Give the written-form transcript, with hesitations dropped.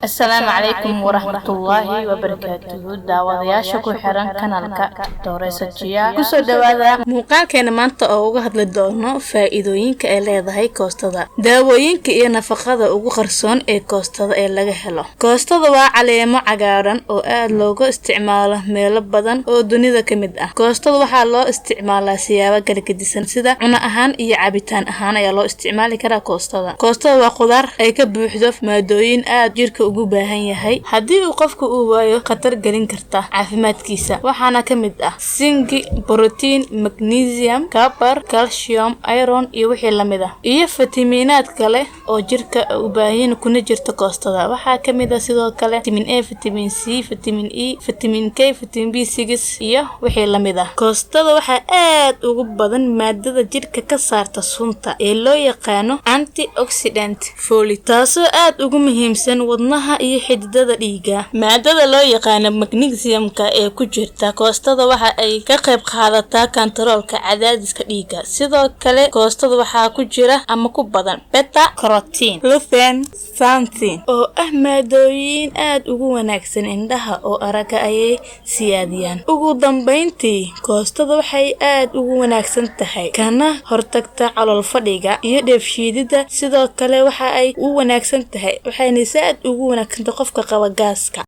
Asalaamu calaykum waraxmatullaahi wabarakaatuhu. Daawadayaasha ku xiran kanalka Dooresajiya, kusoo dhawaada muuqaalkeena maanta oo uga hadli doono faa-iidooyinka ay leedahay koostada, daawooyinka iyo nafaqada ugu qarsoon ee koostada ee laga helo. Koostada waa caleemo cagaaran oo aada looga isticmaalo meelo badan oo dunida ka mid ah. Koostada waxaa loo isticmaalaa siyaabo kala gedisan, sida cuno ahaan iyo cabitaan ahaan ayaa loo isticmaali karaa koostada. Koostada waa khudaar ay ka buuxdo maadooyin aada jirka ugu baahan yahay, haddii uu qofku uu waayo khatar gelin karta caafimaadkiisa. Waxaana ka mid ah zinc, borotiin, magnesium, copper, calcium, iron iyo wixii lamid ah, iyo fitamiinaad kale oo jirka u baahan kuna jirta koostada. Waxaa kamid ah sidoo kale vitamin A, vitamin C, vitamin E, vitamin K, vitamin B6 iyo wixii lamid ah. Koostada waxaa aad ugu badan maadada jirka ka saarta sunta ee loo yaqaano antioxidant folate, taasoo aad ugu muhiimsan wadnaha iyo xididada dhiiga. Maadada loo yaqaano magnesiumka ee ku jirta koostada waxa ay ka qayb qaadataa kantaroolka cadaadiska dhiiga. Sidoo kale koostada waxaa ku jira ama ku badan beta carotene, lutein, xanthin oo ah maadooyin aad ugu wanaagsan indhaha oo aragga ayay siyaadiyaan. Ugu dambeyntii, koostada waxay aad ugu wanaagsan tahay kana hortagta calool fadhiga iyo dheefshiidida. Sidoo kale waxa ay u wanaagsan tahay, waxayna aad ugu wanaagsantahay qofka qaba gaaska.